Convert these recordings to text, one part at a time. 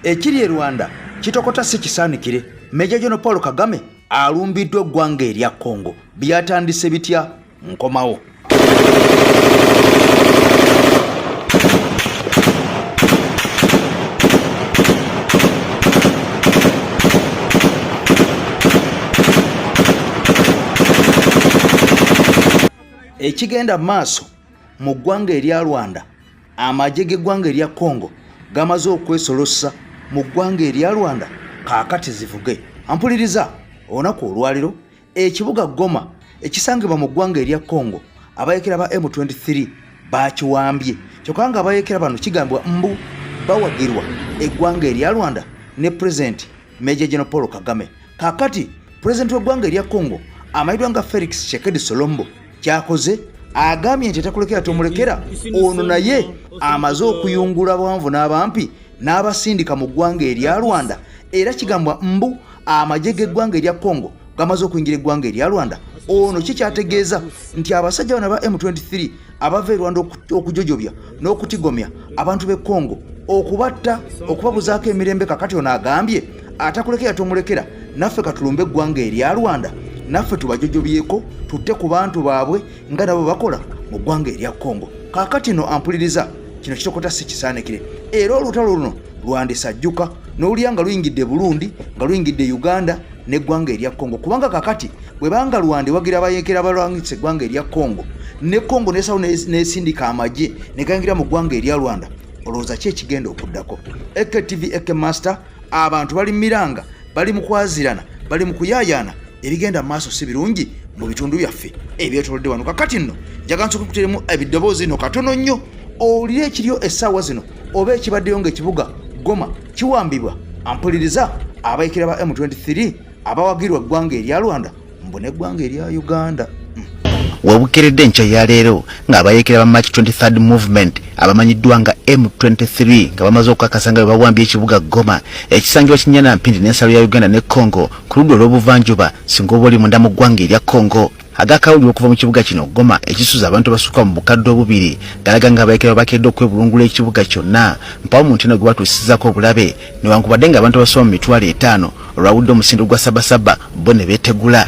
Ekiri e Rwanda kitokota si kisaanikire. Major General Paul Kagame alumbiddwa eggwanga erya Congo. Byatandise bitya? Nkomawo. Ekigenda maaso mu ggwanga erya Rwanda, amagye g'eggwanga erya Congo gamaze okwesolossa mu ggwanga erya Rwanda kaakati zivuge. Ampuliriza, olunaku olwaliro ekibuga Goma ekisangibwa mu ggwanga erya Congo abayekera ba M23 bakiwambye, kyokka nga abayekera bano kigambibwa mbu bawagirwa eggwanga erya Rwanda ne Pulezidenti Major General Paul Kagame. Kaakati Pulezidenti w'eggwanga erya Congo amanyiddwa nga Felix Tshisekedi Tshilombo kyakoze agambye nti etakulekera tomulekera, ono naye amaze okuyungula abawanvu n'abampi n'abasindika mu ggwanga erya Rwanda, era kigambwa mbu amagye g'eggwanga erya Congo gamaze okuyingira eggwanga erya Rwanda. Ono kikyategeeza nti abasajja bano aba M23 abava e Rwanda okujojobya n'okutigomya abantu b'e Congo, okubatta, okubabuzaako emirembe, kakati ono agambye atakulekera tomulekera, naffe katulumbe eggwanga erya Rwanda, naffe tubajojobyeko, tutte ku bantu baabwe nga nabo bakola mu ggwanga erya Congo. Kaakati no ampuliriza, kino kitokota si kisaanikire, era olutalo luno lwandisajjuka n'olulya nga luyingidde Burundi, nga luyingidde Uganda n'eggwanga erya Congo, kubanga kakati bwe banga Rwanda ewagira abayeekera abalwanyisa eggwanga erya Congo, ne Congo nesawo nesindika amagye ne gayingira mu ggwanga erya Rwanda, olowooza ki ekigenda okuddako? AKTV AK Master, abantu bali miranga, bali mu kwazirana, bali mu kuyaayaana, ebigenda mu maaso si birungi mu bitundu byaffe ebyetolodde wano. Kakati nno njagala nsooke nkuteremu ebiddoboozi no katono nnyo owulire ekiriyo essaawa zino oba ekibaddeyo ng'ekibuga Goma kiwambibwa. Ampuliriza, abayekera ba M23 abawagirwa eggwanga erya Rwanda mbu n'eggwanga erya Uganda. Webukeredde enkya ya leero ng'abayeekera ba March 23rd Movement abamanyiddwa nga M23 nga bamaze okukakasa nga bwe bawambye ekibuga Goma ekisangibwa Kinyana Mpindi n'ensalo ya Uganda ne Congo ku ludda olw'obuvanjuba singa oba oli munda mu ggwanga erya Congo. Agakawulirwa okuva mu kibuga kino Goma ekisuza abantu abasukka mu 2000 galaga nga abayeekera bakedde okwebulungula ekibuga kyonna mpawo muntu eno gwe batuusizaako obulabe newankubadde ng'abantu abasoba mu 500,000 olwawudde omusindo gwa Sabasaba bo ne beetegula.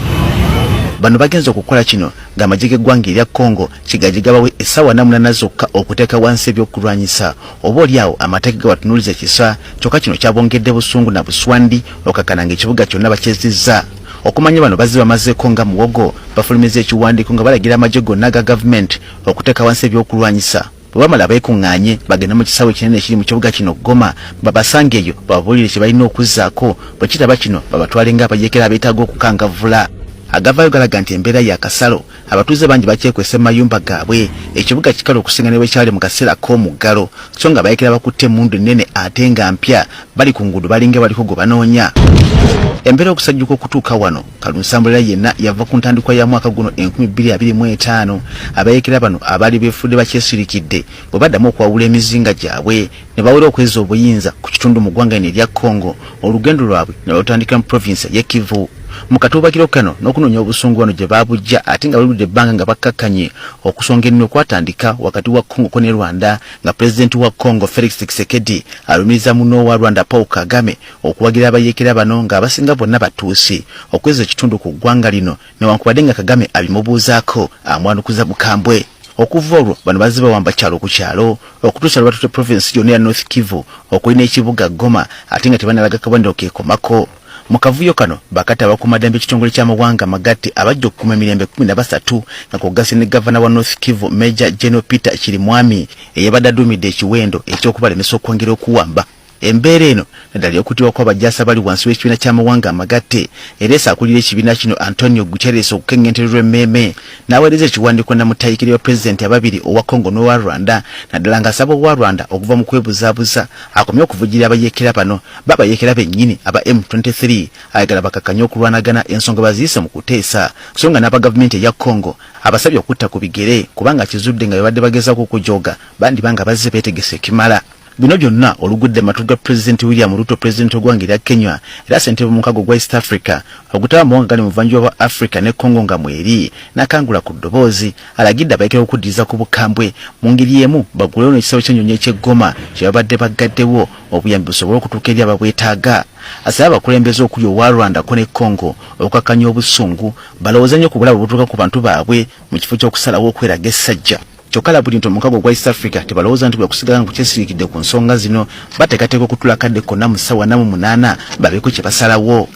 Bano bagenze okukola kino ng'amagye g'eggwanga erya Congo kigaje gabawe essaawa 48 zokka okuteeka wansi ebyokulwanyisa oba oli awo amateeka gabatunuuliza ekisa, kyokka kino kyabongedde busungu na buswandi okakkana ng'ekibuga kyonna bakyezizza. Okumanya bano bazze bamazeeko nga muwogo bafulumizza ekiwandiiko nga balagira amagye gonna aga gavumenti okuteeka wansi ebyokulwanyisa. Bwe bamala beekuŋŋaanye bagende mu kisaawe ekinene ekiri mu kibuga kino Goma babasange eyo bababuulire kye balina okuzzaako, bwe kitaba kino babatwale ng'abayeekera abeetaaga okukangavvula. Agavaayo galaga nti embeera ya kasalo, abatuuze bangi bakyekwese mu mayumba gaabwe, ekibuga kikalu okusinga ne bwe kyali mu kaseera k'omuggalo, so nga abayeekera bakutte emmundu ennene ate nga mpya bali ku nguudo balinga baliko gwe banoonya. Embeera okusajjuka okutuuka wano Kalunsambulira yenna yava ku ntandikwa ya mwaka guno 2025 abayeekera bano abaali beefudde bakyesirikidde bwe baddamu okwawula emizinga gyabwe ne bawera okwezza obuyinza ku kitundu mu ggwanga lino erya Congo, olugendo lwabwe ne balutandikira mu provinsi ey'e Kivu. Mu katuubagiro kano n'okunoonya obusungu bano gye baabujja ate nga baludde ebbanga nga bakkakkanye okusonga ennwe kwatandika wakati wa Congo ko ne Rwanda nga pulezidenti wa Congo Felix Tshisekedi alumiriza munne owa Rwanda Paul Kagame okuwagira abayeekera bano ng'abasinga bonna Batuusi okwezza ekitundu ku ggwanga lino newankubadde nga Kagame abimubuuzaako amwanukuza bukambwe. Okuva olwo bano bazze bawamba kyalo ku kyalo okutuusa lwe batutte provinsi yonna eya North Kivu okuli n'ekibuga Goma ate nga tebanalaga kabonero keekomako. Mu kavuyo kano bakata abakuumaddembe ekitongole ky'amawanga amagatte abajja okukuuma emirembe 13 nga kw'ogasse ne gavana wa North Kivu Major General Peter Chirimwami eyabadde aduumidde ekiwendo eky'okubalemesa okwongera okuwamba. Embeera eno naddala ey'okutiibwa kw'abajaasi abali wansi w'ekibiina ky'amawanga amagatte ereese akulira ekibiina kino Antonio Guterres okukeŋŋentererwa emmeeme n'aweereza ekiwandiiko nnamutayiikirira wa pulezidenti ababiri owa Congo n'owa Rwanda naddala ng'asaba owa Rwanda okuva mu kwebuzaabuza akomye okuvujjirira abayeekera bano bo abayeekera bennyini aba M23 ayagala bakakkanye okulwanagana ensonga baziyise mu kuteesa so nga n'aba gavumenti eya Congo abasabye okutta ku bigere kubanga akizudde nga bebadde bagezaako okujooga bandiba nga bazze beetegese ekimala. Bino byonna olugudde matu ga Pulezidenti William Ruto, Pulezidenti w'eggwanga erya Kenya era ssentebe w'omukago gwa East Africa ogutaba amawanga gali mu buvanjuba bwa Africa ne Congo nga mweri, n'akangula ku ddoboozi alagidde abayekera okuddiriza ku bukambwe mu ngeri emu baggulewo n'ekisaawe ky'ennyonyi eky'e Goma kye babadde baggaddewo obuyambi busobole okutuuka eri ababwetaaga. Asabye abakulembeze okuli owa Rwanda ko ne Congo okukakkanya obusungu balowooze nnyo ku bulabe obutuuka ku bantu baabwe mu kifo ky'okusalawo okweraga essajja. Kyokka alabudde nti omukago ogwa East Africa tebalowooza nti gwakusigala nga gukyesirikidde ku nsonga zino, bateekateeka okutula akadde konna mu ssaawa 48 babeeko kye basalawo.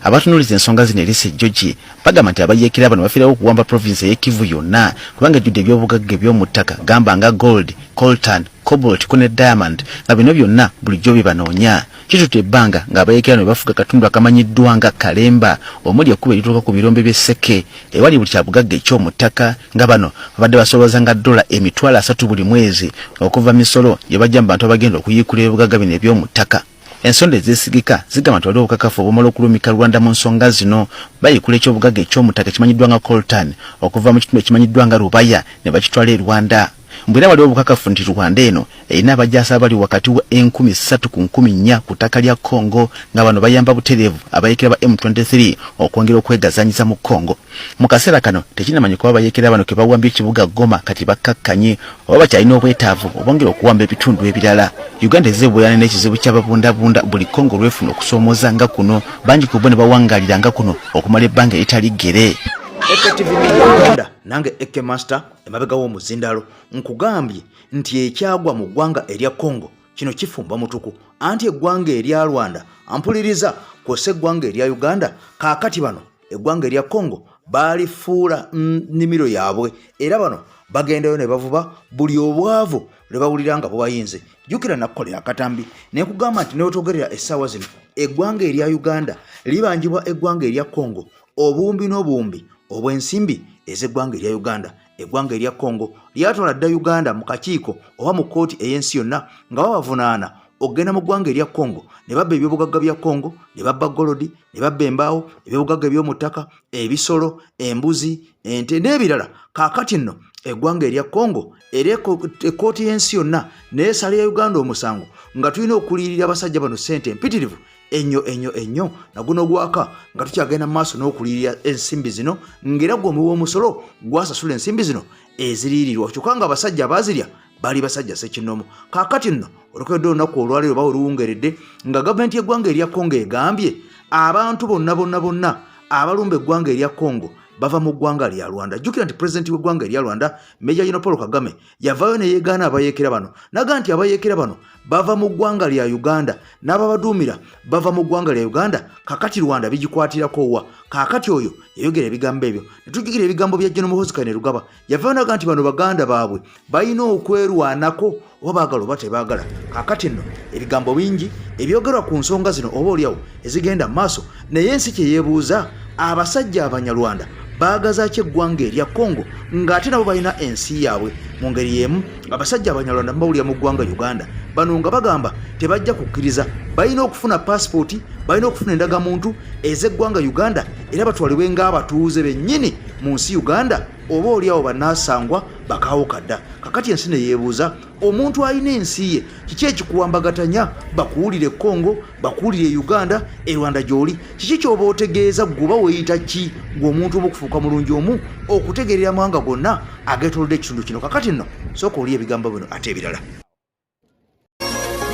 Abatunuuliza ensonga zino eri Ssejjogi bagamba nti abayeekera bano bafiirawo okuwamba provinsi ey'e Kivu yonna kubanga ejjudde ebyobugagga eby'omu ttaka gamba nga gold, coltan, cobalt ko ne diamond nga bino byonna bulijjo bye banoonya. Kitutte ebbanga ng'abayeekera bano bafuga akatundu akamanyiddwa nga Kalemba omuli ekkubo erituuka ku birombe by'e Seke ewali buli kyabugagga eky'omu ttaka nga bano babadde basoloozanga ddola 30,000 buli mwezi okuva misolo gye bajja mu bantu abagenda okuyiikula ebyobugagga bino eby'omu ttaka. Ensonda ezeesigika zigamba nti waliwo obukakafu obumala okulumika Rwanda mu nsonga zino. Bayiikula ekyobugagga eky'omu ttaka ekimanyiddwa nga coltan okuva mu kitundu ekimanyiddwa nga Rubaya ne bakitwala e Rwanda. Mbu era waliwo obukakafu nti Rwanda eno erina abajaasi abali wakati wa 3000 ku 4000 ku ttaka lya Congo nga bano bayamba butereevu abayeekera ba M23 okwongera okwegazanyiza mu Congo. Mu kaseera kano tekinnamanyika oba abayeekera bano ke bawambye ekibuga Goma kati bakkakkanye oba bakyalina obwetaavu obwongera okuwamba ebitundu ebirala. Uganda ezze ebweyaana n'ekizibu ky'ababundabunda buli Congo lw'efuna okusoomooza nga kuno, bangi ku bo ne bawangaalira nga kuno okumala ebbanga eritali ggere. AKTV Media Uganda, nange AK Master emabega w'omuzindaalo nkugambye nti ekyagwa mu ggwanga erya Congo kino kifumba mutuku anti eggwanga erya Rwanda ampuliriza kwossa eggwanga erya Uganda. Kaakati bano eggwanga erya Congo baalifuula nnimiro yaabwe era bano bagendayo ne bavuba buli obwavu lwe bawulira nga bubayinze. Jjukira nakukolera akatambi ne nkugamba nti newetogerera essaawa zino eggwanga erya Uganda libanjibwa eggwanga erya Congo obuwumbi n'obuwumbi obw'ensimbi ez'eggwanga erya Uganda. Eggwanga erya Congo lyatwala dda Uganda mu kakiiko oba mu kkooti ey'ensi yonna nga babavunaana okugenda mu ggwanga erya Congo ne babba ebyobugagga bya Congo, ne babba golodi, ne babba embaawo, ebyobugagga eby'omu ttaka, ebisolo, embuzi, ente n'ebirala. Kaakati nno eggwanga erya Congo era ekkooti y'ensi yonna n'esala ya Uganda omusango nga tulina okuliyirira abasajja bano ssente empitirivu ennyo ennyo ennyo, na guno gwaka nga tukyagenda mu maaso n'okuliyirira ensimbi zino, ng'era gwe omuwi w'omusolo gwasasula ensimbi zino eziriyirirwa, kyokka nga abasajja abaazirya bali basajja ssekinnoomu. Kaakati nno olukedde olunaku olwaleero oba oluwungeredde nga gavumenti y'eggwanga erya Congo egambye abantu bonna bonna bonna abalumba eggwanga erya Congo bava mu ggwanga lya Rwanda. Jjukira nti pulezidenti w'eggwanga erya Rwanda Major General Paul Kagame yavaayo ne yeegaana abayeekera bano, naga nti abayeekera bano bava mu ggwanga lya Uganda n'ababaduumira bava mu ggwanga lya Uganda. Kaakati Rwanda bigikwatirako wa? Kaakati oyo yayogera ebigambo ebyo ne tujjukira ebigambo bya General Muhoozi Kainerugaba, yavaayo naga nti bano baganda baabwe balina okwerwanako oba baagala oba tebaagala. Kaakati nno ebigambo bingi ebyogerwa ku nsonga zino oba oliawo ezigenda mu maaso, naye ensi kye yeebuuza, abasajja Abanyarwanda baagaza ki eggwanga erya Congo ng'ate nabo balina ensi yaabwe? Mu ngeri y'emu abasajja Abanyarwanda mubawulira mu ggwanga Uganda bano nga bagamba tebajja kukkiriza, balina okufuna paasipooti, balina okufuna endagamuntu ez'eggwanga Uganda era batwalibwe ng'abatuuze bennyini mu nsi Uganda, oba oliawo banaasangwa bakaawo kadda. Kakati ensi ne yeebuuza, omuntu alina ensi ye kiki ekikuwambagatanya? Bakuwulire Congo, bakuwulire e Uganda, e Rwanda gy'oli, kiki ky'oba otegeeza? Ggwe oba weeyita ki ggwe omuntu oba okufuuka mulungi omu okutegeerera amawanga gonna ageetoolodde ekitundu kino? Kakati nno sooka oli ebigambo bino ate ebirala.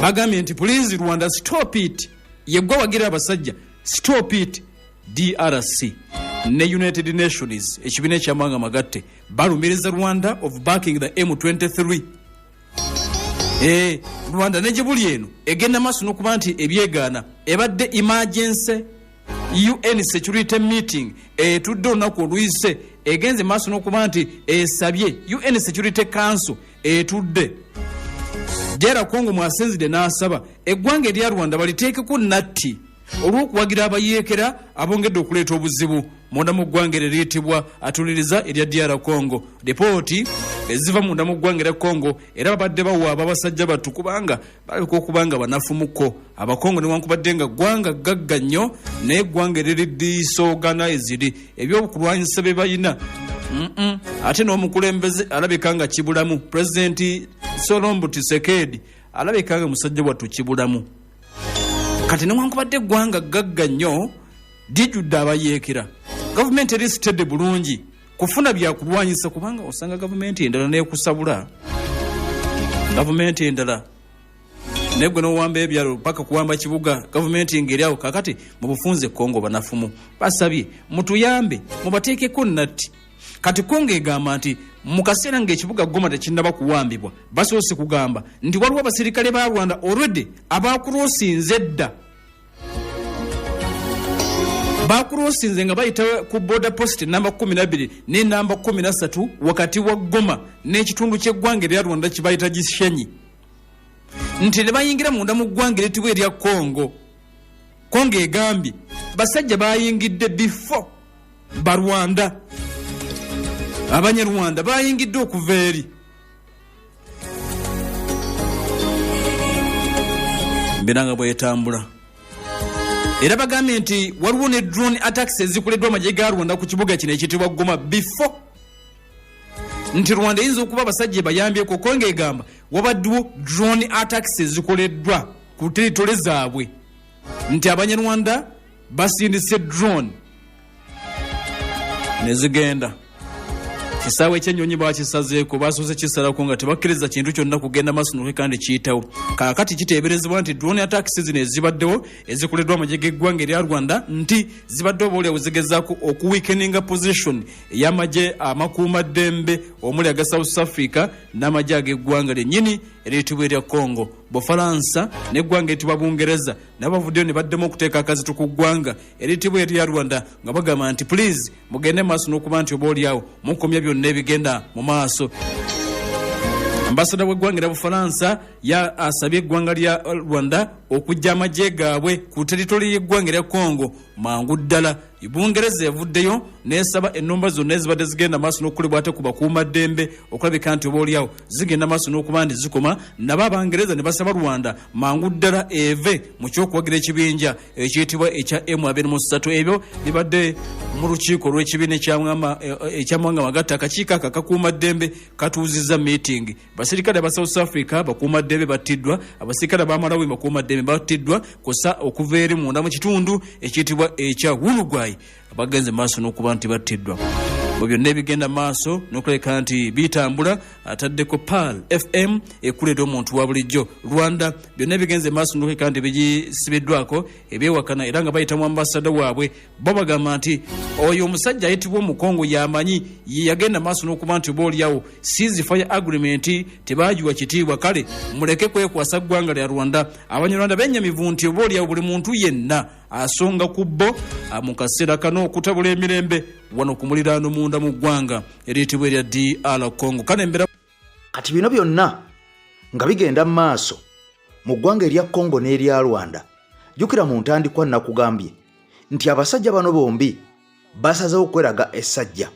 Bagambye nti please Rwanda stop it, yeggwa wagira abasajja stop it. DRC ne United Nations, ekibiina ekyamawanga magatte, balumiriza Rwanda of backing the M23. Rwanda ne gye buli eno egenda maaso n'okuba nti ebyegaana. Ebadde emergency UN security meeting etudde olunaku oluyise, egenze maaso n'okuba nti esabye UN Security Council etudde. DR Congo mwasinzidde n'asaba eggwanga erya Rwanda baliteekeko natti olw'okuwagira abayeekera abongedde okuleeta obuzibu munda mu ggwanga eryo eriyitibwa atuliriza erya DR Congo. Lipooti eziva munda mu ggwanga erya Congo era babadde bawaaba abasajja battu kubanga balabika okuba nga banafumuko. Abakongo newankubadde nga ggwanga ggagga nnyo, naye eggwanga eriri disorganized, ebyokulwanyisa bye balina ate n'omukulembeze alabika nga kibulamu. Pulezidenti Solombo Tshisekedi Alabika nga musajja wattu kibulamu. Kati newankubadde eggwanga ggagga nnyo, lijjudde abayeekera, gavumenti eri sitedde bulungi kufuna byakulwanyisa, kubanga osanga gavumenti endala nekusabula gavumenti endala naye gwe nowamba ebyalo paka kuwamba kibuga, gavumenti ngeri awo. Kakati mu bufunze Kongo banafumu basabye mutuyambe mubateekeko natti. Kati Kongo egamba nti mu kaseera ng'ekibuga Goma tekinnaba kuwambibwa, basoose kugamba nti waliwo abasirikale ba Rwanda already abakurosinze edda, bakurosinze nga bayita ku border post namba 12 ne namba 13 wakati wa Goma n'ekitundu ky'eggwanga erya Rwanda kibayita Gishenyi, nti ne bayingira munda mu ggwanga eritibwa erya Kongo. Kongo egambye basajja bayingidde before Barwanda, Abanyarwanda bayingidde okuva eri mbeera nga bwetambula. Era bagambye nti waliwo ne drone attacks ezikoleddwa amagye ga Rwanda ku kibuga kino ekiyitibwa Goma before, nti Rwanda eyinza okuba abasajja ebayambyeko. Kongo egamba wabaddewo drone attacks ezikoleddwa ku territory zaabwe, nti Abanyarwanda basindise drone nezigenda. Kisaawe ekyenyonyi bakisazeeko, basoose kisalako nga tebakkiriza kintu kyonna kugenda maaso noke kandi kiyitawo. Kaakati kiteeberezebwa nti drone attacks zino ezibaddewo ezikoleddwa amagye g'eggwanga erya Rwanda nti zibadde oba oliawo zigezaako okuweakeninga position ey'amagye amakuumaddembe omuli aga South Africa n'amagye ag'eggwanga lyennyini eriyitibwa erya Congo. Bufalansa n'eggwanga eritibwa Bungereza nabo bavuddeyo ne baddemu okuteeka akazito ku ggwanga eriyitibwa erya Rwanda nga bagamba nti please mugende maaso n'okuba nti oba oliawo mukomya byonna ebigenda mu maaso. Ambasada w'eggwanga erya Bufalansa ya asabye eggwanga lya Rwanda okujja amagye gaabwe ku territory y'eggwanga erya Congo mangu ddala. Bungereza evuddeyo nesaba ennumba zonna ezibadde zigenda maaso n'okukolebwa ate ku bakuumaddembe okulabika nti oba oliawo zigenda maaso n'okuba nti zikoma. Nabo Abangereza ne basaba Rwanda mangu ddala eve mu kyokuwagira ekibinja ekiyitibwa ekya M23. Ebyo bibadde mu lukiiko lw'ekibiina ekyamawanga magatte. Akakiiko ako akakuumaddembe katuuzizza meeting. Basirikale aba South Africa bakuumaddembe battiddwa, abasirikale aba Malawi bakuumaddembe battiddwa, kusa okuva eri munda mu kitundu ekiyitibwa ekya Uruguay abagenze maaso n'okuba nti battiddwa. Mu byonna ebigenda maaso n'okulabika nti bitambula, ataddeko Pearl FM ekuleeta omuntu wa bulijjo. Rwanda byonna ebigenze maaso n'okulabika nti bigisibiddwako ebyewakana, era nga bayita mu ambasada waabwe, bo bagamba nti oyo omusajja ayitibwa Omukongo yamanyi ye yagenda maaso n'okuba nti oba oliawo ceasefire agreement tebagiwa kitiibwa, kale muleke kwekwasa ggwanga lya Rwanda. Abanyarwanda benyamivu nti oba oliawo buli muntu yenna asonga ku bo mu kaseera kano okutabula emirembe wano ku muliraano munda mu ggwanga eriyitibwa erya DR Congo. Kale embeera Kati bino byonna nga bigenda mu maaso mu ggwanga erya Congo n'erya Rwanda, jjukira mu ntandikwa nakugambye nti abasajja bano bombi basazeewo okweraga essajja.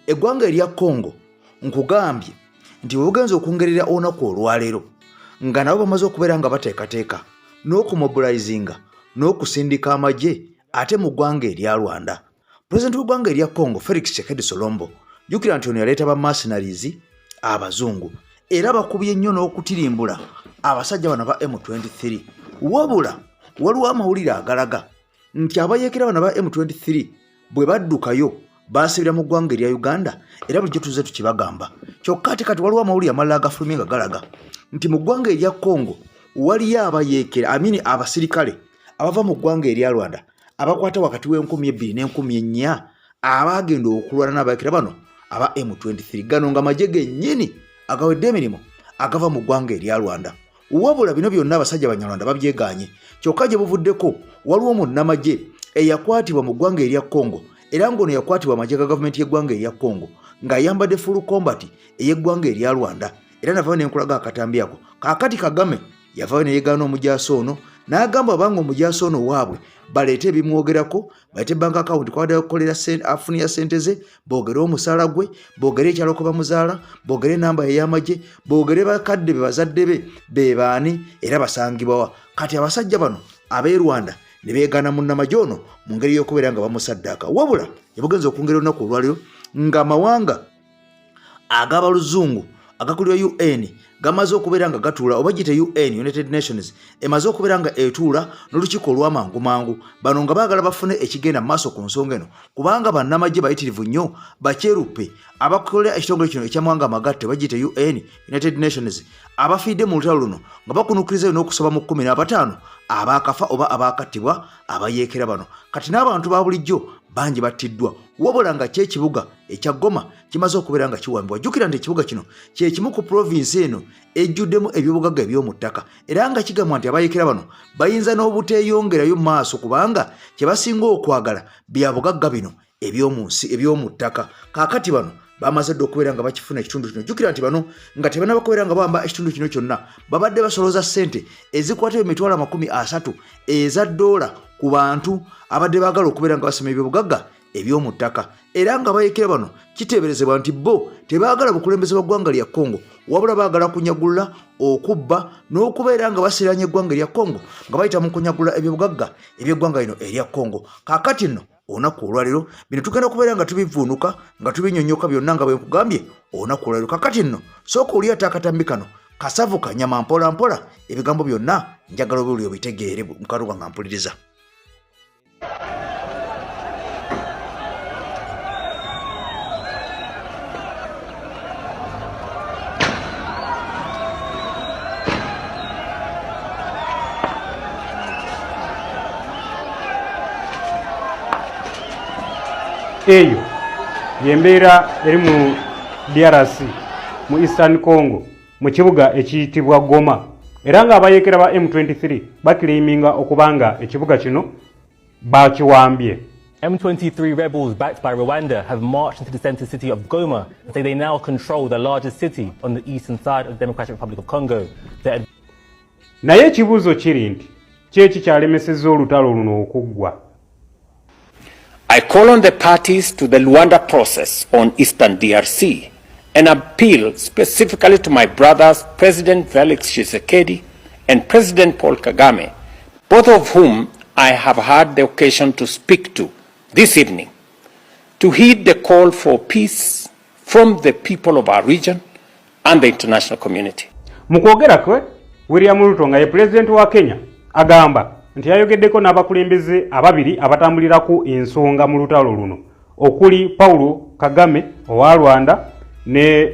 Eggwanga erya Congo nkugambye nti bwe bugenza okwongerera olunaku olwaleero nga nabo bamaze okubeera nga bateekateeka n'okumobilizinga n'okusindika amagye ate mu ggwanga erya Rwanda. Pulezidenti w'eggwanga erya Congo Felix Tshisekedi Solombo, jjukira nti ono yaleeta ba mercenaries abazungu era bakubye nnyo n'okutirimbula abasajja bano ba M23. Wabula waliwo amawulire agalaga nti abayeekera bano ba M23 bwe baddukayo baasibira mu ggwanga erya Uganda, era bulijjo tuzze tukibagamba. Kyokka ate kati waliwo amawulire amalala agafulumye nga galaga nti mu ggwanga erya Congo waliyo abayeekera amini abasirikale abava mu ggwanga erya Rwanda abakwata wakati w'enkumi ebbiri n'enkumi ennya abaagenda okulwana n'abayeekera bano aba M23. Gano nga magye gennyini agawedde emirimu agava mu ggwanga erya Rwanda. Wabula bino byonna abasajja Banyarwanda babyegaanye. Kyokka gye buvuddeko waliwo munnamagye eyakwatibwa mu ggwanga erya Congo, era ng'ono yakwatibwa amagye ga gavumenti y'eggwanga erya Congo ng'ayambadde full combat ey'eggwanga erya Rwanda, era navayo nenkulaga akatambi ako. Kaakati Kagame yavayo neyegaana omujaasi ono n'agamba abanga omujaasi ono waabwe baleete ebimwogerako, baleete bank account kwabadde okukolera afunira sente ze, boogere omusaala gwe, boogere ekyalo kwe bamuzaala, boogere enamba ey'amagye, boogere bakadde be, bazadde be be baani era basangibwawa. Kati abasajja bano ab'e Rwanda ne beegaana munnamagye ono mu ngeri y'okubeera nga bamusaddaaka. Wabula yabugenza okwongera olunaku olwaliro ng'amawanga ag'abaluzungu agakulirwa UN gamaze okubeera nga gatuula oba gite UN, United Nations, emaze okubeera nga etuula n'olukiiko olw'amangumangu. Bano nga baagala bafune ekigenda mu maaso ku nsonga eno, kubanga bannamagye bayitirivu nnyo bakyeruppe abakolera ekitongole kino eky'amawanga amagatte oba gite UN, United Nations, abafiidde mu lutalo luno nga bakunukkirizayo n'okusoba mu 15 abaakafa oba abaakattibwa abayeekera bano. Kati n'abantu ba bulijjo bangi battiddwa, wabula nga kyekibuga ekya Goma kimaze okubeera nga kiwambibwa. Jjukira nti ekibuga kino kye kimu ku pulovinsi eno ejjuddemu ebyobugagga eby'omu ttaka, era nga kigambwa nti abayeekera bano bayinza n'obuteeyongerayo mu maaso kubanga kye basinga okwagala bya bugagga bino eby'omu nsi eby'omu ttaka. Kaakati bano bamaze dda okubeera nga bakifuna ekitundu kino. Jjukira nti bano nga tebanaba kubeera nga bawamba ekitundu kino kyonna, babadde basolooza ssente ezikwata emitwalo 30 eza ddoola ku bantu abadde baagala okubeera nga basoma ebyobugagga eby'omu ttaka. Era nga bayekera bano kiteeberezebwa nti bo tebaagala bukulembeze bwa ggwanga lya Congo, wabula baagala kunyagulula, okubba n'okubeera nga basiraanya eggwanga erya Congo nga bayita mu kunyagulula ebyobugagga eby'eggwanga lino erya Congo. Kaakati nno olunaku olwaleero bino tugenda kubeera nga tubivuunuka nga tubinyonyoka byonna nga bwe nkugambye olunaku olwaleero. Kakati nno sooka oli ate akatambi kano kasavu kanyama mpola mpola, ebigambo byonna njagala obiwulire obitegeere mukaluga nga mpuliriza. Eyo yembeera eri mu DRC mu Eastern Congo mu kibuga ekiyitibwa Goma, era ng'abayeekera ba M23 bakileiminga okuba nga ekibuga kino bakiwambye. M23 rebels backed by Rwanda have marched into the center city of Goma and say they now control the largest city on the eastern side of the Democratic Republic of Congo. Naye ekibuuzo kiri nti ki ekikyalemesezza olutalo luno okuggwa? I call on the parties to the Luanda process on Eastern DRC and appeal specifically to my brothers President Felix Tshisekedi and President Paul Kagame, both of whom I have had the occasion to speak to this evening, to heed the call for peace from the people of our region and the international community. Mu kwogera kwe, William Ruto nga ye pulezidenti wa Kenya agamba nti yayogeddeko n'abakulembeze ababiri abatambulirako ensonga mu lutalo luno, okuli Paulo Kagame owa Rwanda ne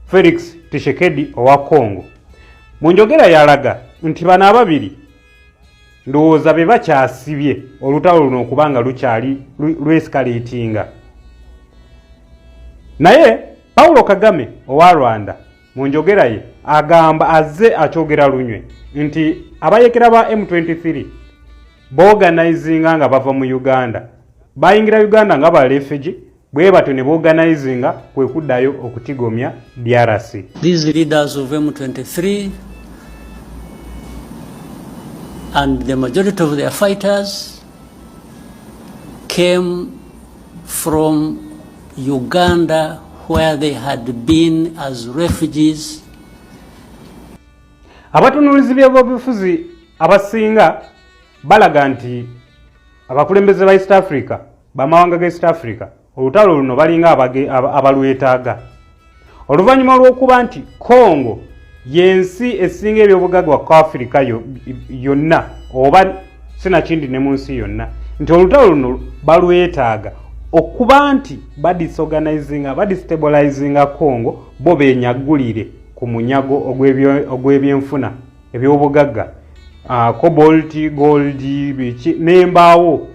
Felix Tshisekedi owa Congo. Mu njogera yalaga nti bano ababiri ndowooza be bakyasibye olutalo luno okuba nga lukyali lwesikaleetinga. Naye Paulo Kagame owa Rwanda mu njogera ye agamba azze akyogera lunywe nti abayekera ba M23 boorganizinga nga bava mu Uganda, bayingira Uganda nga ba refugee, bwe batyo ne boorganizinga kwe kuddayo okutigomya DRC. These leaders of M23 and the majority of their fighters came from Uganda, where they had been as refugees. Abatunuulizi b'ebyobufuzi abasinga balaga nti abakulembeze ba East Africa, bamawanga ga East Africa, olutalo luno balinga abalwetaaga oluvannyuma lw'okuba nti Congo y'ensi esinga ebyobugagga ku Africa yonna oba sinakindi ne mu nsi yonna, nti olutalo luno balwetaaga okuba nti badisorganizinga, badestabilizinga Congo, bo benyagulire ku munyago ogw'ebyenfuna, ebyobugagga, cobalt, gold, biki n'embaawo.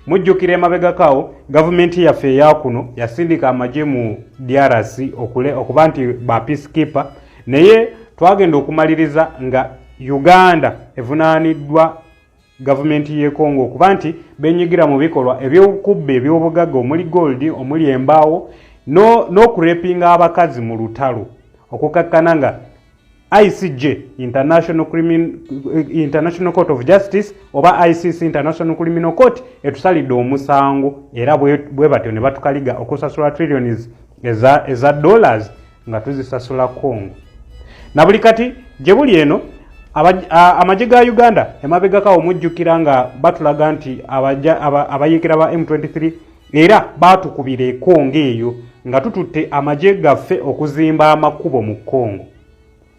Mujjukira emabegako awo gavumenti yaffe eyakuno yasindika amagye mu DRC okuba nti ba peacekeeper, naye twagenda okumaliriza nga Uganda evunaaniddwa gavumenti y'e Congo okuba nti benyigira mu bikolwa ebyokubba ebyobugagga omuli gold, omuli embaawo, n'okurepinga abakazi mu lutalo, okukakkana nga ICJ, International Court of Justice, oba ICC, International Criminal Court, etusalidde omusango, era bwe batyo ne batukaliga okusasula trillions eza dollars nga tuzisasula Congo. Na buli kati gye buli eno amagye ga Uganda emabegako mujjukira nga batulaga nti abayeekera ba M23 era baatukubira e Congo eyo nga tututte amagye gaffe okuzimba amakubo mu Congo.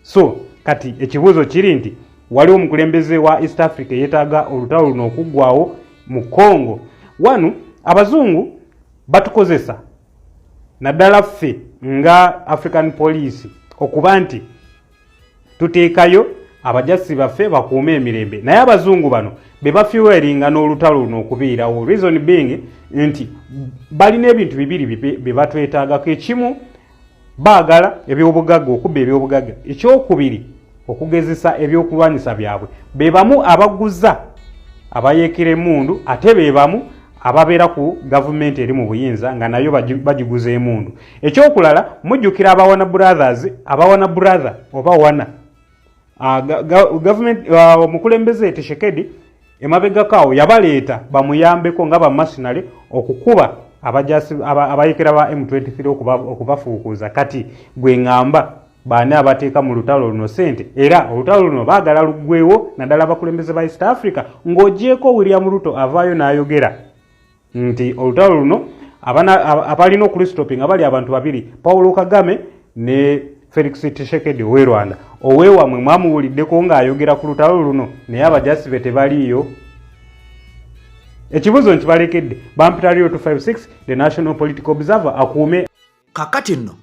So kati ekibuuzo kiri nti waliwo omukulembeze wa East Africa eyeetaaga olutalo luno okuggwawo mu Congo? Wano abazungu batukozesa, naddala ffe nga African Police, okuba nti tuteekayo abajasi baffe bakuume emirembe, naye abazungu bano be bafuelinga n'olutalo luno okubeerawo. Reason being nti balina ebintu bibiri bye batwetaagako. Ekimu, baagala ebyobugagga, okubba ebyobugagga. Ekyokubiri, okugezesa ebyokulwanyisa byabwe. Be bamu abaguza abayeekera emundu, ate be bamu ababeera ku gavumenti eri mu buyinza nga nayo bagiguza emundu. Ekyokulala, mujjukira abawana brothers, abawana brother oba wana government, omukulembeze Tshisekedi emabegako awo yabaleeta bamuyambeko nga bamercenary okukuba abajasi abayekera ba M23 okubafuukuza. Kati gwe ŋŋamba, baani abateeka mu lutalo luno sente? Era olutalo luno baagala luggwewo, naddala abakulembeze ba East Africa, ng'ogyeko William Ruto avaayo n'ayogera nti olutalo luno abalina okulustopinga bali abantu babiri, Paulo Kagame ne Felix Tshisekedi owe Rwanda. Owewamwe mwamuwuliddeko ng'ayogera ku lutalo luno? Naye abajasi be tebaliiyo. Ekibuuzo nkibalekedde. Bampita Rio 256, the National Political Observer. Akuume. Kakati nno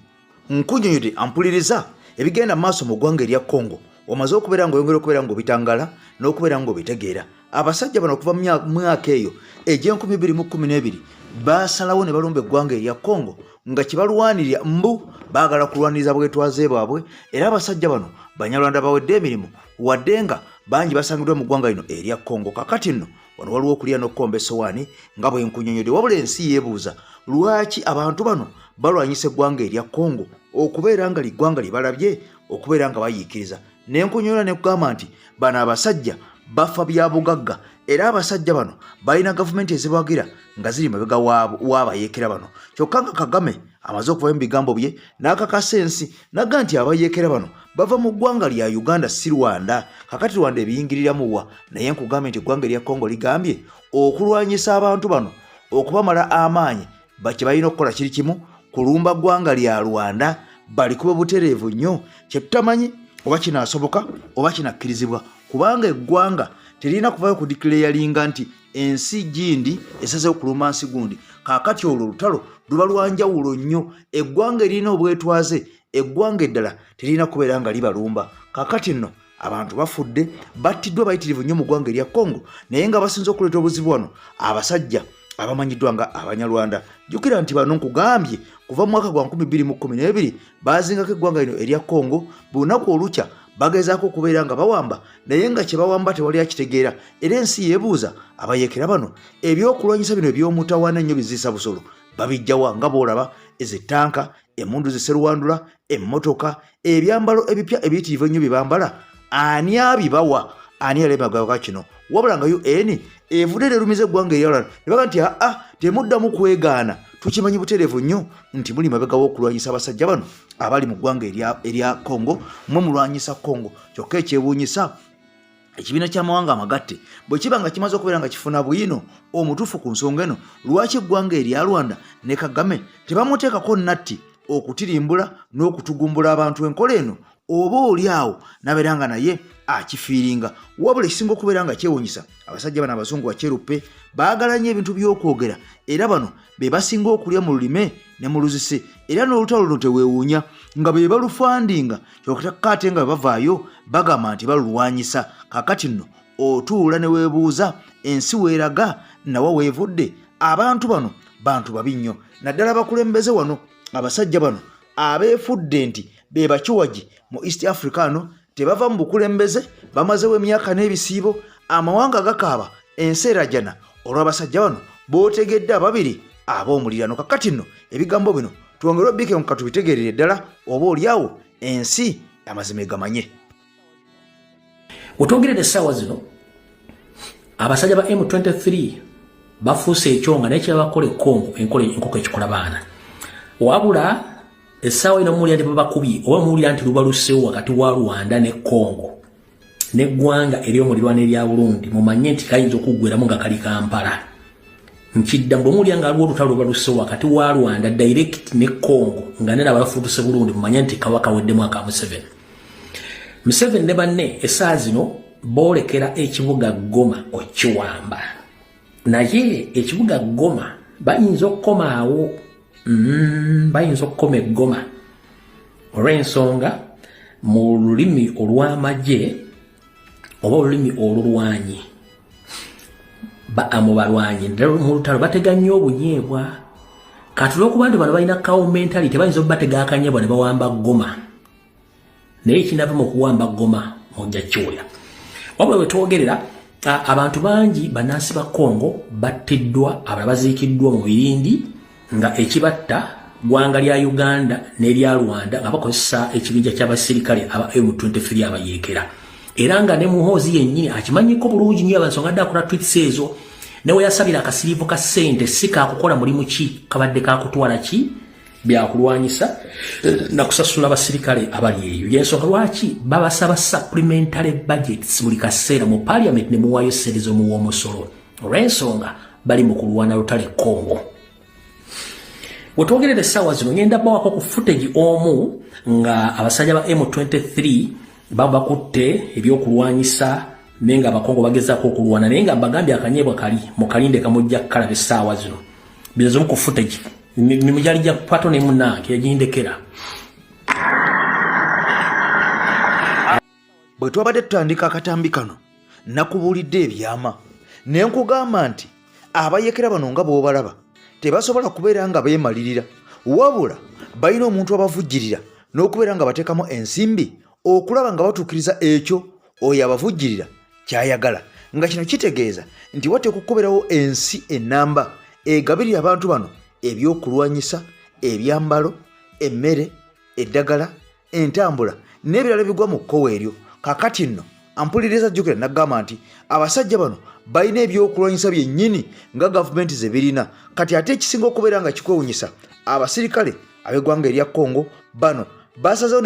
nkunyonyodde ampuliriza ebigenda mu maaso mu ggwanga erya Congo. Omaze okubeera ng'oyongera okubeera ng'obitangala n'okubeera ng'obitegeera. Abasajja bano okuva mu myaka eyo egy'e 2012 baasalawo ne balumba eggwanga erya Congo nga kyebalwanirira mbu baagala kulwaniriza bwetwaze bwabwe. Era abasajja bano Banyarwanda bawedde emirimu, wadde nga bangi basangiddwa mu ggwanga lino erya Congo. Kakati nno wano waliwo okulya n'okukomba essowaani nga bwe nkunyonyodde, wabula ensi yeebuuza lwaki abantu bano balwanyisa eggwanga erya Congo okubeera nga liggwanga lye balabye okubeera nga bayiikiriza. Nenkunyonyola nekugamba nti bano abasajja bafa bya bugagga, era abasajja bano balina gavumenti ezibawagira nga ziri mabega w'abayeekera bano. Kyokka nga Kagame amaze okuvayo mu bigambo bye n'akakasa ensi naga nti abayeekera bano bava mu ggwanga lya Uganda, si Rwanda. Kakati Rwanda ebiyingiriramu wa? Naye nkugambye nti eggwanga erya Congo ligambye okulwanyisa abantu bano okubamala amaanyi, kye balina okukola kiri kimu, kulumba ggwanga lya Rwanda balikube butereevu nnyo. Kyetutamanyi oba kinaasoboka oba kinakkirizibwa, kubanga eggwanga terina kuvayo kudeclaringa nti ensi gindi esazeho kulumba nsi gundi. Kaakati olwo olutalo luba lwanjawulo nnyo. Eggwanga eririna obwetwaze, eggwanga eddala terina kubeera nga libalumba. Kaakati nno abantu bafudde, battiddwa bayitirivu nnyo mu ggwanga erya Congo, naye nga basinze okuleeta obuzibu wano abasajja abamanyiddwa nga Abanyarwanda. Jjukira nti bano nkugambye kuva mu mwaka gwa 2012 bazingako eggwanga lino erya Congo. Buli lunaku olukya bagezaako okubeera nga bawamba, naye nga kye bawamba tewali akitegeera. Era ensi yeebuuza, abayeekera bano ebyokulwanyisa bino eby'omutawaana ennyo biziisa busolo babijjawa? Nga bw'olaba ezitanka, emundu ziseruwandula, emmotoka, ebyambalo ebipya ebiyitirivu ennyo bye bambala, ani abibawa? Ani alemagaka kino? Wabula nga UN evudde nerumiza eggwanga eryalala ne baga nti aa, temuddamu kwegaana, tukimanyi butereevu nnyo nti muli mabega w'okulwanyisa abasajja bano abali mu ggwanga erya Congo, mwe mulwanyisa Congo. Kyokka ekyewuunyisa, ekibiina ky'amawanga amagatte bwe kiba nga kimaze okubeera nga kifuna bwino omutuufu ku nsonga eno, lwaki eggwanga erya Rwanda ne Kagame tebamuteekako natti okutirimbula n'okutugumbula abantu enkola eno, oba oli awo nabeera nga naye akifiiringa? Wabula ekisinga okubeera nga kyewunyisa, abasajja bano abazungu bakyeruppe baagala nnyo ebintu by'okwogera, era bano be basinga okulya mu lulime ne mu luzise, era n'olutalo luno teweewuunya nga be balufandinga. Kyokka ate nga bwe bavaayo bagamba nti balulwanyisa. Kakati nno otuula ne weebuuza ensi weeraga nawa weevudde. Abantu bano bantu babi nnyo, naddala abakulembeze wano. Abasajja bano abeefudde nti be bakiwagi mu East Africa ano tebava mu bukulembeze, bamazewo emyaka n'ebisiibo, amawanga gakaaba, ensi erajana olw'abasajja bano bootegedde ababiri ab'omulirano. Kakati nno ebigambo bino twongere obike nga tubitegeerere ddala, oba oliawo ensi amazima egamanye. Wetwogerera essaawa zino, abasajja ba M23 bafuuse ekyonga, naye kyebakola e Congo enkola enkoko ekikola baana. Wabula essaawa ino muwulira nti babakubye, oba muwulira nti lubalusewo wakati wa Rwanda ne Congo neggwanga eryomulirwano erya Burundi, mumanye nti kayinza okuggweramu nga kali Kampala. Nkidda, bwe muwulira nga aliwo olutalo lubalusewo wakati wa Rwanda direct ne Congo nga nera abafuutuse Burundi, mumanye nti kaba kaweddemu aka Museveni. Museveni ne banne essaawa zino boolekera ekibuga Goma okiwamba. Naye ekibuga Goma bayinza okukomaawo, bayinza okukoma e Goma olw'ensonga mu lulimi olw'amagye oba olulimi olulwanyi mu balwanyi mu lutalo batega nnyo obunyeebwa. Kati olw'okuba nti bano balina cow mentality, bayinza okubatega akanyeebwa ne bawamba Goma. Naye ekinava mu kuwamba Goma mujja kiwulira. Wabula bwe twogerera, abantu bangi bannansi ba Congo battiddwa, abalala baziikiddwa mu birindi, nga ekibatta ggwanga lya Uganda n'erya Rwanda nga bakozesa ekibinja ky'abasirikale aba M23 abayeekera. Era nga ne Muhoozi yennyini akimanyiko bulungi nnyo abansonga dde akola tweets ezo, ne we yasabira akasiriivu ka ssente si kakukola mulimu ki, kabadde kakutwala ki byakulwanyisa nakusasula abasirikale abali eyo. Yensonga lwaki babasaba supplementary budgets buli kaseera mu parliament ne muwaayo ssente z'omuwa omusolo, olw'ensonga bali mu kulwana lutale Congo. Wetwogerera essaawa zino, ngenda bawako ku footage omu nga abasajja ba M23 baba bakutte ebyokulwanyisa, naye nga Abakongo bagezaako okulwana, naye nga mbagambye akanyeebwa kali mu kalinde kamujja kukalaba essaawa zino. Bino zimu ku footage mirimu gyali gya pato ne munnange yagindekera. Bwe twabadde tutandika akatambi kano, nakubuulidde ebyama ne nkugamba nti abayekera bano nga bw'obalaba tebasobola kubeera nga beemalirira, wabula balina omuntu abavujjirira n'okubeera nga bateekamu ensimbi okulaba nga batuukiriza ekyo oyo abavujjirira ky'ayagala, nga kino kitegeeza nti wateekwa okubeerawo ensi ennamba egabirira abantu bano ebyokulwanyisa, ebyambalo, emmere, eddagala, entambula n'ebirala bigwa mu kkowa eryo. Kakati nno ampuliriza, jjukira nagamba nti abasajja bano balina ebyokulwanyisa byennyini nga gavumenti ze birina. Kati ate ekisinga okubeera nga kikwewunyisa, abasirikale ab'eggwanga erya Congo bano basazeewo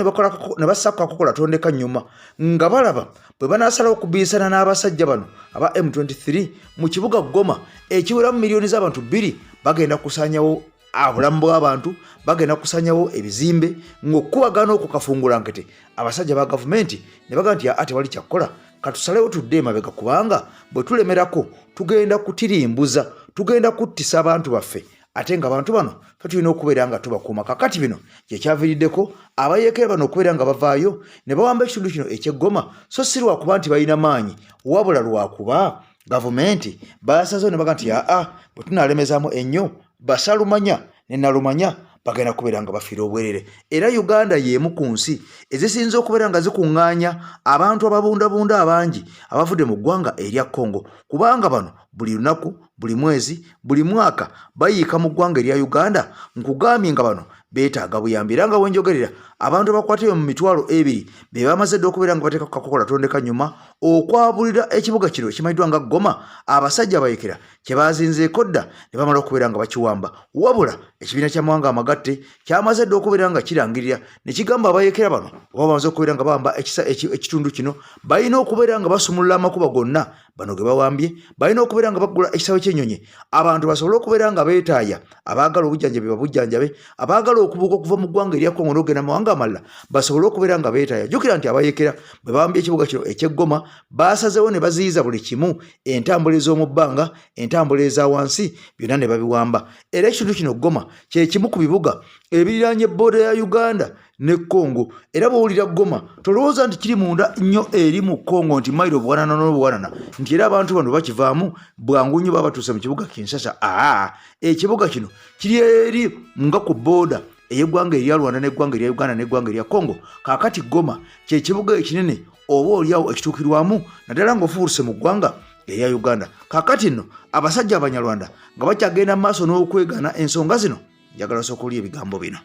ne bassako akakola tondeka nnyuma, nga balaba bwe banaasalawo okubiisana n'abasajja bano aba M23 mu kibuga Goma ekiweramu miliyoni z'abantu 2, bagenda kusaanyawo obulamu bw'abantu, bagenda kusanyawo ebizimbe ng'okukubagana okwo kafungula nkete. Abasajja ba gavumenti ne bagamba nti aa, tewali kyakukola, katusalewo tudde emabega, kubanga bwe tulemerako tugenda kutirimbuza, tugenda kuttisa abantu baffe, ate nga abantu bano fe tulina okubeera nga tubakuuma. Kakati bino kyekyaviiriddeko abayeekera bano okubeera nga bavaayo ne bawamba ekitundu kino eky'eggoma, so si lwakuba nti balina maanyi, wabula lwakuba gavumenti basazewo ne baga nti aa, bwe tunaalemezaamu ennyo, basalumanya ne nalumanya bagenda kubeera nga bafiira obwerere. Era Uganda y'emu ku nsi ezisinze okubeera nga zikuŋŋaanya abantu ababundabunda abangi abavudde mu ggwanga erya Congo, kubanga bano buli lunaku, buli mwezi, buli mwaka bayiika mu ggwanga erya Uganda. Nkugambye nga bano beetaaga buyambi, era nga wenjogerera abantu abakwatibwa mu 20,000 be bamaze dda okubeera nga bateeka kukakokola tondeka nyuma okwabulira ekibuga kino ekimanyiddwa nga Goma, abasajja abayekera kye baazinzeeko dda ne bamala okubeera nga bakiwamba. Wabula ekibiina ky'amawanga amagatte kyamaze dda okubeera nga kirangirira ne kigamba abayekera bano oba bamaze okubeera nga bawamba ekitundu kino, balina okubeera nga basumulula amakubo gonna bano ge bawambye, balina okubeera nga baggula ekisaawe ky'ennyonyi abantu basobole okubeera nga beetaaya, abaagala obujjanjabi babujjanjabe, abaagala okubuuka okuva mu ggwanga erya Congo n'okugenda mu mawanga amalala basobole okubeera nga beetaaya. Jjukira nti abayekera bwe bawambye ekibuga kino eky'eggoma, baasazeewo ne baziyiza buli kimu, entambula ez'omu bbanga, entambula eza wansi, byonna ne babiwamba. Era ekitundu kino Goma kye kimu ku bibuga ebiriraanye bbooda ya Uganda ne Congo. Era bw'owulira Goma tolowooza nti kiri munda nnyo eri mu Congo, nti mayiro obuwanana n'obuwanana, nti era abantu bano bakivaamu bwangu nnyo baba batuuse mu kibuga Kinshasa. Aa, ekibuga kino kiri eri nga ku bbooda ey'eggwanga erya Rwanda n'eggwanga erya Uganda n'eggwanga erya Congo. Kaakati Goma kye kibuga ekinene oba oliawo ekituukirwamu naddala ng'ofubuuse mu ggwanga erya Uganda. Kaakati nno abasajja Abanyarwanda nga bakyagenda mu maaso n'okwegaana ensonga zino, njagala osooka oli ebigambo bino.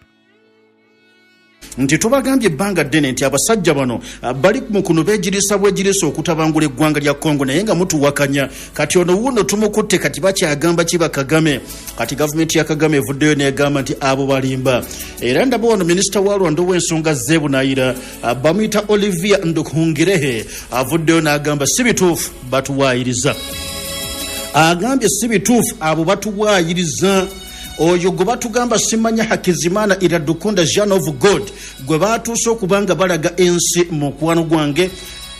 Nti tubagambye ebbanga ddene nti abasajja bano bali mu kuno beegiriisa bwegiriisa okutabangula eggwanga lya Congo, naye nga mutuwakanya. Kati ono wuuno tumukutte. Kati bakyagamba kiba Kagame. Kati gavumenti ya Kagame evuddeyo negamba nti abo balimba. Era ndaba wano minisita wa Rwanda ow'ensonga z'ebunayira, bamuyita Olivia Nduhungirehe, avuddeyo n'agamba si bituufu, batuwaayiriza. Agambye si bituufu, abo batuwaayiriza. Oyo gwe batugamba simanya Hakizimana Iradukunda Jean of God gwe batuuse okuba nga balaga ensi. Mukwano gwange,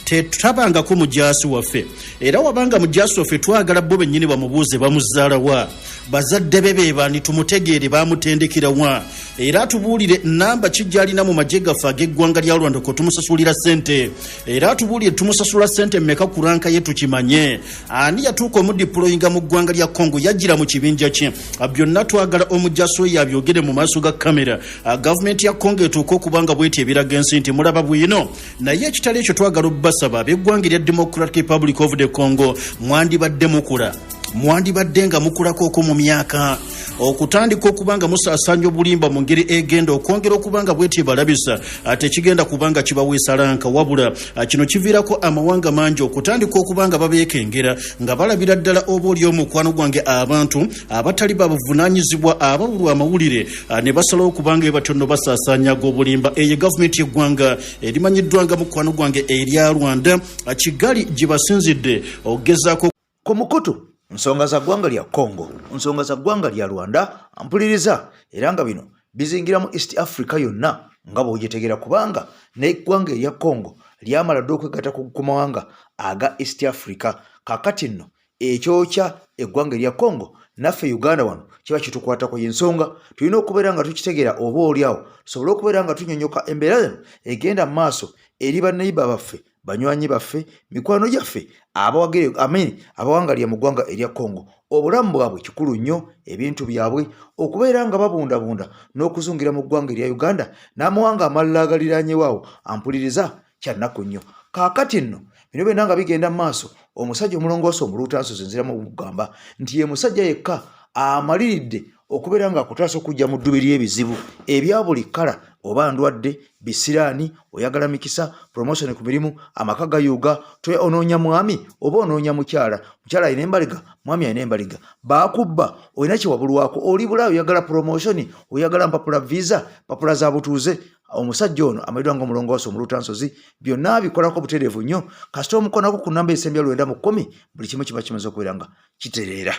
tetutabangako mujaasi waffe, era wabanga mujaasi waffe twagala bo bennyini bamubuuze bamuzaalawa, bazadde be bebani, tumutegeere bamutendekerawa, era atubuulire namba kijjalina mu magye gaffe ag'eggwanga lya Rwanda kwe tumusasulira ssente, era atubuulire tumusasula ssente mmeka ku ranka ye, tukimanye ani yatuuka omudiployinga mu ggwanga lya Congo, yajjira mu kibinja kye. Byonna twagala omujaasi oyo abyogere mu maaso ga kamera. Gavumenti ya Congo etuuke okuba nga bweti ebiraga ensi nti mulaba bwino. Naye ekitali ekyo, twagala obbasaba ab'eggwanga erya Democratic Republic of the Congo, mwandibadde mukula, mwandibadde nga mukulako mu myaka okutandika okuba nga musaasaanya obulimba mu ngeri egenda okwongera okuba nga bweti ebalabisa, tekigenda kuba nga kibaweesa ranka, wabula kino kiviirako amawanga mangi okutandika okuba nga babeekengera nga balabira ddala oba oli omukwano gwange abantu abatali babuvunaanyizibwa ababulwa amawulire ne basalawo okuba nga batyo nno basaasaanyaga obulimba. Eyo gavumenti y'eggwanga erimanyiddwa nga mukwano gwange erya Rwanda, Kigali gye basinzidde okugezaako. Ku mukutu nsonga za ggwanga lya Congo, nsonga za ggwanga lya Rwanda, mpuliriza, era nga bino bizingiramu East Africa yonna nga bw'ogitegeera, kubanga n'eggwanga erya Congo lyamala dda okwegatta ku mawanga aga East Africa. Kakati nno ekyokya eggwanga erya Congo naffe Uganda wano kiba kitukwatako. Yensonga tulina okubeera nga tukitegeera, oba oliawo tusobole okubeera nga tunyonyoka embeera eno egenda mu maaso eri banneiba baffe, banywanyi baffe, mikwano gyaffe abawagire amin abawangalira mu ggwanga erya Congo. Obulamu bwabwe kikulu nnyo, ebintu byabwe okubeera nga babundabunda n'okuzungira mu ggwanga erya Uganda n'amawanga amalala agaliraanyewaawo, ampuliriza, kyannaku nnyo. Kaakati nno bino byonna nga bigenda mu maaso, omusajja omulongoosa omuluutansozi, nziramu okugamba nti ye musajja yekka amaliridde okubeera nga akutaasa okujja mu ddubi ly'ebizibu ebya buli kkala, oba ndwadde, bisiraani, oyagala mikisa, promotion ku mirimu, amaka gayuuga, onoonya mwami oba onoonya mukyala, mukyala alina embaliga, mwami alina embaliga, baakubba, olina kyewabulwako, oli bulaayo, oyagala promotion, oyagala mpapula visa, mpapula za butuuze, omusajja ono amanyiddwa nga omulongoosa omuluutansozi byonna abikolako butereevu nnyo. Kasita omukonako ku namba esembya 90, buli kimu kiba kimaze okubeera nga kitereera.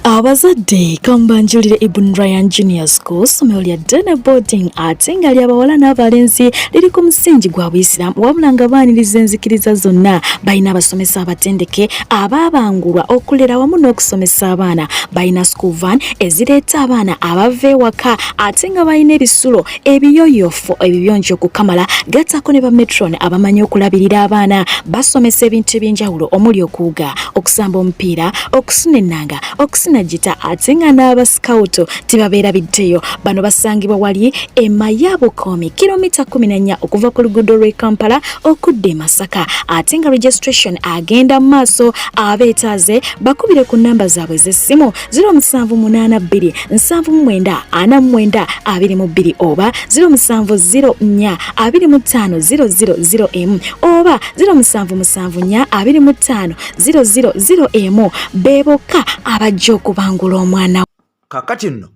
Abazadde, kambanjulire Ibn Ryan Junior School, ssomero lya day boarding ate nga lyabawala n'abalenzi, liri ku musingi gwa Buyisiraamu wabula nga baaniriza enzikiriza zonna. Balina abasomesa abatendeke abaabangulwa okulera wamu n'okusomesa abaana. Balina school van ezireeta abaana abava ewaka, ate nga balina ebisulo ebiyoyofu ebiyonjo okukamala, gattako ne bamatron abamanyi okulabirira abaana. Basomesa ebintu ebyenjawulo omuli okuwuga, okusamba omupiira, okusuna ennanga, okusina gita, ate nga n'abasikawuto tebabeera biddeyo. Bano basangibwa wali e Mayabukomi, kilomita 14 okuva ku luguudo lw'e Kampala okudda e Masaka, ate nga registration agenda mu maaso. Abeetaaze bakubire ku namba zaabwe ez'essimu 0782 79 49 22 oba 0704 25 000 oba 0774 25 000. Be bokka abajja okubangula omwana. Kakati nno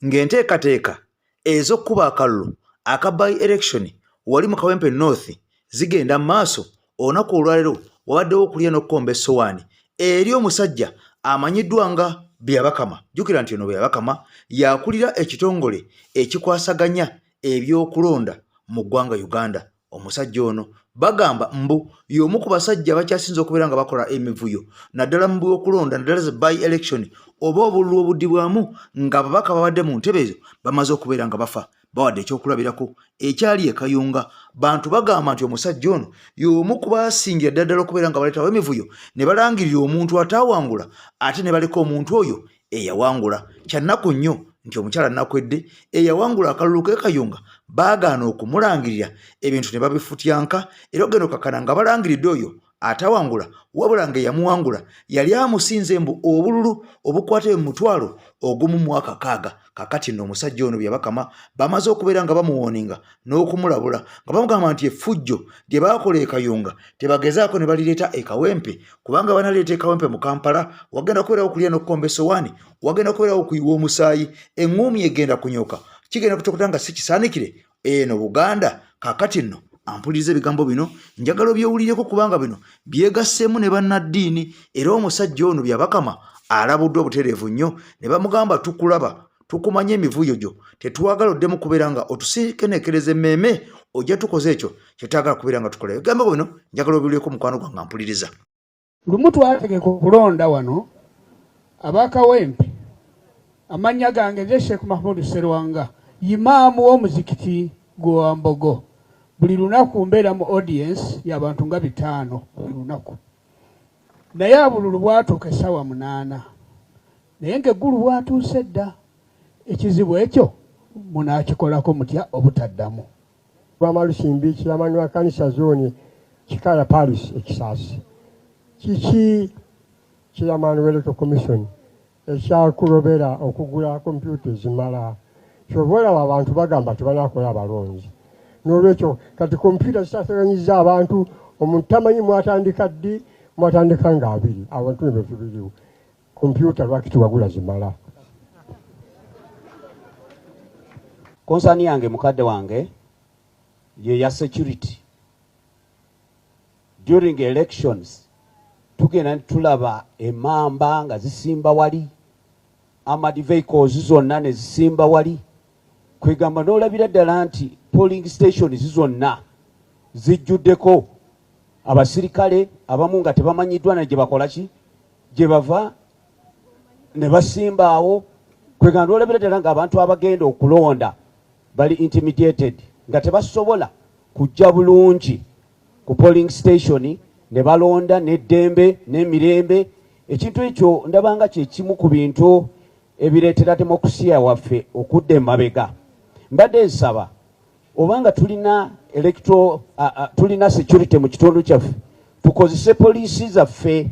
ng'enteekateeka ez'okkuba akalulu aka by election wali mu Kawempe North zigenda mu maaso, olunaku olwaleero wabaddewo okulya n'okukomba essowaani eri omusajja amanyiddwa nga Byabakama. Jjukira nti ono Byabakama yakulira ekitongole ekikwasaganya ebyokulonda mu ggwanga Uganda. Omusajja ono bagamba mbu y'omu ku basajja abakyasinze okubeera nga bakola emivuyo, naddala mu byokulonda, naddala zi by election oba obululu obuddibwamu ng'ababaka babadde mu ntebe ezo bamaze okubeera nga bafa. Bawadde ekyokulabirako ekyali e Kayunga. Bantu bagamba nti omusajja ono y'omu ku baasingira ddala ddala okubeera nga baleetawo emivuyo ne balangirira omuntu ataawangula ate ne baleka omuntu oyo eyawangula. Kyannaku nnyo nti omukyala Nakwedde eyawangula akalulu k'e Kayunga baagaana okumulangirira, ebintu ne babifutyanka, era ogenda okakana nga balangiridde oyo atawangula, wabula nga eyamuwangula yali amusinze mbu obululu obukwata mu 16,000. Kakati nno omusajja ono Byabakama bamaze okubeera nga bamuwooninga n'okumulabula nga bamugamba nti effujjo lye baakola e Kayunga tebagezaako ne balireeta e Kawempe, kubanga banaleeta e Kawempe mu Kampala wagenda kubeerawo okulya n'okukomba essowaani, wagenda kubeerawo okuyiwa omusaayi, eŋŋuumi egenda kunyoka, kigenda kutokota nga si kisaanikire eno Buganda. Kakati nno ampuliriza, ebigambo bino njagala obyewulireko, kubanga bino byegasseemu ne bannaddiini, era omusajja ono Byabakama Alabuddwa obutereevu nnyo ne bamugamba tukulaba tukumanya emivuyo gyo tetwagala oddemu kubeera nga otusikenekereza emmeeme ojja tukoze ekyo kyetwagala kubeera nga tukola. Ebigambo bino njagala obiwulireko mukwano gwange ampuliriza. Lumu twategeka okulonda wano abakawempe amannya gange nze Sheikh Mahmud Serwanga yimaamu w'omuzikiti gwa Mbogo. Buli lunaku mbeera mu audience y'abantu nga 5 buli lunaku, naye abululu bwatuuka essaawa 8 naye ng'eggulu bwatuuse dda. Ekizibu ekyo munaakikolako mutya obutaddamu? Lwamalusimbi chairman wa kanisa zone Kikala Paris Ekisaasi. Kiki chairman wa Electoral Commission ekyakulobera okugula kompyuta ezimala? Kyova olaba abantu bagamba tebanakola abalonzi. N'olwekyo kati kompyuta zitateganyiza abantu, omuntu tamanyi mwatandika ddi, mwatandika nga 2, abantu ebyo tubiriwo. Kompyuta lwaki tewagula zimala? Concern yange mukadde wange ye ya security. During elections tugenda tulaba emamba nga zisimba wali, armored vehicles zonna ne zisimba wali, kwegamba n'olabira ddala nti polling stations zonna zijjuddeko abasirikale abamu nga tebamanyiddwa na gye bakola ki, gye bava ne basimba awo. Kwegamba n'olabira ddala ng'abantu abagenda okulonda bali intimidated nga tebasobola kujja bulungi ku polling station ne balonda n'eddembe n'emirembe. Ekintu ekyo ndabanga kye kimu ku bintu ebireetera demokusiya waffe okudda emabega. Mbadde nsaba obanga tulina tulina security mu kitundu kyaffe, tukozese poliisi zaffe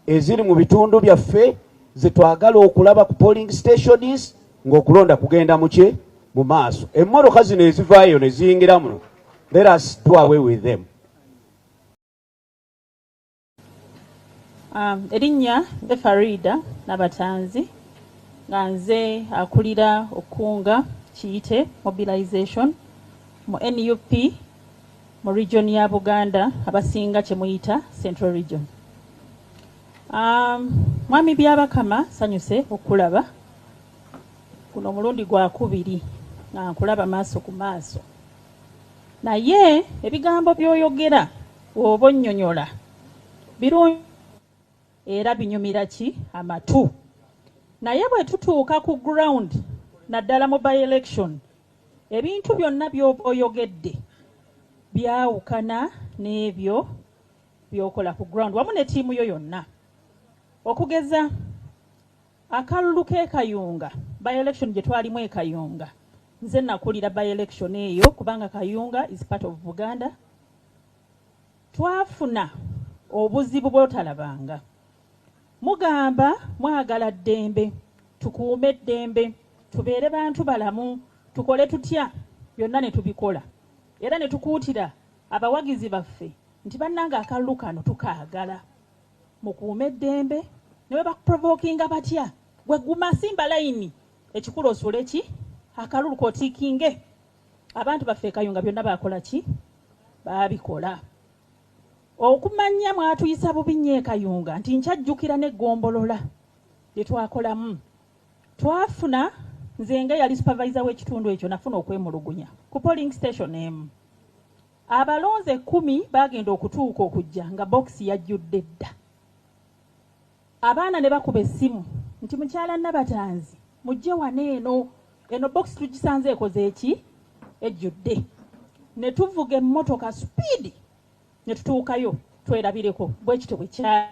eziri mu bitundu byaffe ze twagala okulaba ku polling stations ng'okulonda kugenda muki mu maaso. Emmotoka zino ezivaayo ne ziyingira muno, let us do away with them. Erinnya nze Farida Nabatanzi, nga nze akulira okunga kiyite mobilization mu NUP mu region ya Buganda, abasinga kye muyita Central Region. Mwami Byabakama, sanyuse okulaba guno omulundi gwa 2 nga nkulaba maaso ku maaso, naye ebigambo by'oyogera oba onnyonnyola birungi era binyumira ki amatu, naye bwe tutuuka ku ground naddala mu by election ebintu byonna by'oba oyogedde byawukana n'ebyo by'okola ku ground wamu ne ttiimu yo yonna. Okugeza akalulu k'e Kayunga, by election gye twalimu e Kayunga, nze nakulira by election eyo kubanga Kayunga is part of Buganda. Twafuna obuzibu bw'otalabanga. Mugamba mwagala ddembe, tukuume eddembe, tubeere bantu balamu, tukole tutya, byonna ne tubikola era ne tukuutira abawagizi baffe nti bannange akalulu kano tukaagala, mukuume eddembe, ne bwe bakuprovokinga batya, gwe guma simba layini, ekikulu osuule ki akalulu k'otiikinge. Abantu baffe e Kayunga byonna baakola ki, baabikola. Okumanya mwatuyisa bubi nnyo e Kayunga nti nkyajjukira n'eggombolola lye twakolamu. Twafuna, nze nga yali supervisor w'ekitundu ekyo nafuna okwemulugunya ku polling station emu. Abalonzi 10 baagenda okutuuka okujja nga box yajjudde dda. Abaana ne bakuba essimu nti mukyala Nabatanzi mujje wano eno, eno box tugisanze ekoze eki ejjudde. Ne tuvuga emmotoka speed ne tutuukayo twerabireko bwe kityo bwe kyali.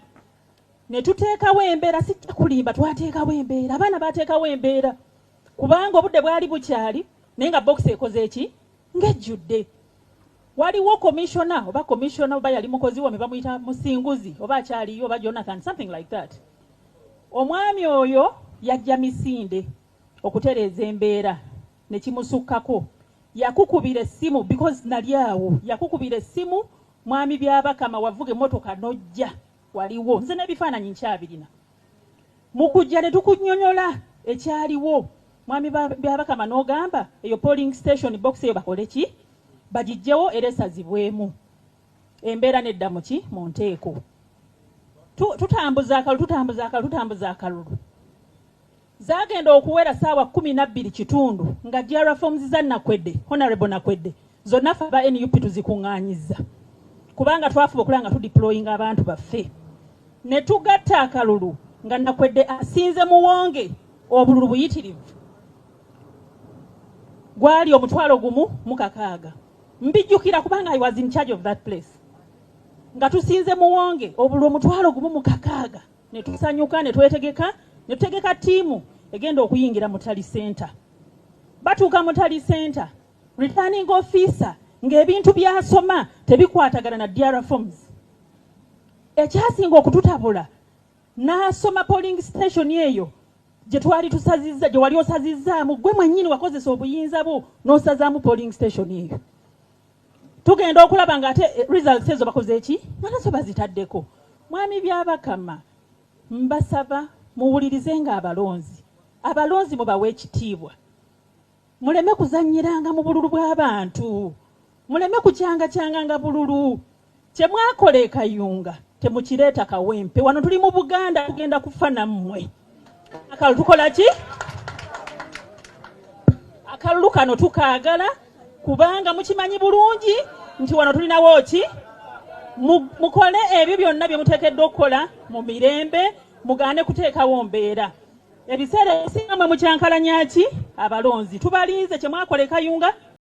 Ne tuteekawo embeera, sijja kulimba, twateekawo embeera, abaana baateekawo embeera kubanga obudde bwali bukyali naye nga box ekoze eki ng'ejjudde. Waliwo commissioner oba commissioner oba yali mukozi wame bamuyita Musinguzi oba akyaliyo oba Jonathan, something like that. Omwami oyo yajja misinde okutereeza embeera ne kimusukkako. Yakukubira essimu because nali awo, yakukubira essimu mwami Byabakama wavuga emmotoka n'ojja waliwo, nze n'ebifaananyi nkyabirina. Mu kujja ne tukunnyonnyola ekyaliwo, mwami Byabakama n'ogamba eyo polling station box eyo bakole ki, bagijjewo era esazibwemu, embeera nedda mu ki mu nteeko. Tutambuza akalulu, tutambuza akalulu, tutambuza akalulu. Zaagenda okuwera saawa 12:15 nga DR forms za Nakwedde, Honorable Nakwedde, zonna ffe aba NUP tuzikuŋŋaanyizza, kubanga twafuba okulaba nga tudeployinga abantu baffe ne tugatta akalulu nga Nakwedde asinze Muwonge obululu buyitirivu, gwali 10,006. Mbijjukira kubanga I was in charge of that place. Nga tusinze Muwonge obululu 10,006, ne tusanyuka, ne twetegeka, ne tutegeka ttiimu egenda okuyingira mu tally center. Batuuka mu tally center, returning officer ng'ebintu by'asoma tebikwatagana na DR forms. Ekyasinga okututabula, n'asoma polling station eyo gye twali tusazizza, gye wali osazizzaamu gwe mwennyini, wakozesa obuyinza bwo n'osazaamu polling station eyo. Tugenda okulaba ng'ate results ezo bakoze eki, nga nazo bazitaddeko. Mwami Byabakama, mbasaba muwulirize nga abalonzi, abalonzi mubawe ekitiibwa, muleme kuzannyiranga mu bululu bw'abantu, muleme kukyangakyanganga bululu. Kye mwakola e Kayunga temukireeta Kawempe. Wano tuli mu Buganda, tugenda kufa nammwe. Akalulu tukola ki? Akalulu kano tukaagala, kubanga mukimanyi bulungi nti wano tulinawo ki. Mukole ebyo byonna bye muteekeddwa okukola mu mirembe, mugaane kuteekawo mbeera. Ebiseera ebisinga mwe mukyankalanya ki abalonzi. Tubalinze. Kye mwakola e Kayunga